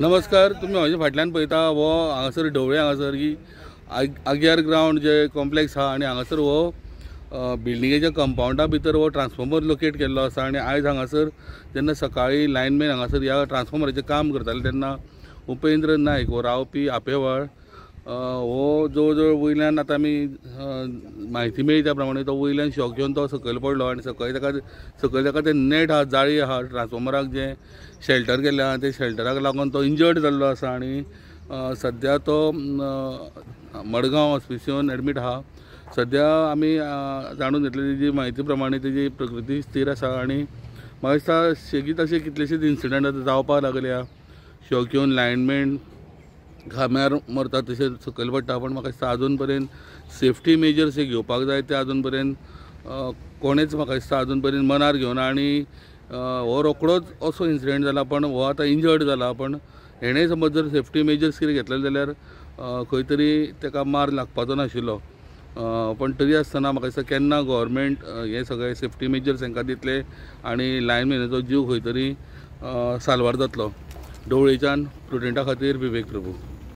नमस्कार, तुमी म्हज्या फाटल्यान पळयता हो हांगासर ढवळे हांगासर की आग्यार ग्रावंड जे कॉम्प्लेक्स आहा आनी हांगासर हो बिल्डिंगेच्या कंपावंडा भितर हो ट्रान्सफॉर्मर लोकेट केल्लो आसा. आनी आयज हांगासर जेन्ना सकाळीं लायनमॅन हांगासर ह्या ट्रान्सफॉर्मराचें काम करताले तेन्ना उपेंद्र नायक हो रावपी आपेवाळ हो जवळ जवळ वयल्यान आतां आमी म्हायती मेळ्ळी त्या प्रमाणे तो वयल्यान शॉक घेवन तो सकयल पडलो आनी सकयल ताका तें नेट आहा, जाळी आहा ट्रान्सफॉर्मराक जें शेल्टर केल्लें आहा ते शेल्टराक लागून तो इंजर्ड जाल्लो आसा. आनी सद्या तो मडगांव हॉस्पिटलान एडमीट आहा. सद्या आमी जाणून घेतले तेजी म्हायती प्रमाणे तेजी प्रकृती स्थीर आसा. आनी म्हाका दिसता सेगीत अशे कितलेशेच इन्सिडंट आतां जावपाक लागल्या. शॉक येवन लायनमॅन खांब्यार मरता तशें सकयल पडटा, पण म्हाका दिसता आजून पर्यंत सेफ्टी मेजर्स हे घेवपाक जाय ते आजून पर्यंत कोणेच म्हाका दिसता आजून पर्यंत मनार घेवना. आनी हो रोकडोच असो इन्सिडंट जाला, पण हो आतां इंजर्ड जाला, पण हेणें समज जर सेफ्टी मेजर्स कितें घेतले जाल्यार खंय तरी ताका मार लागपाचो नाशिल्लो. पण तरी आसतना म्हाका दिसता केन्ना गव्हर्मेंट हे सगळे सेफ्टी मेजर्स हांकां दितले आनी लायनमॅनाचो जीव खंय तरी साल्वार जातलो. ढवळेच्यान प्रुडंटा खातीर विवेक प्रभू.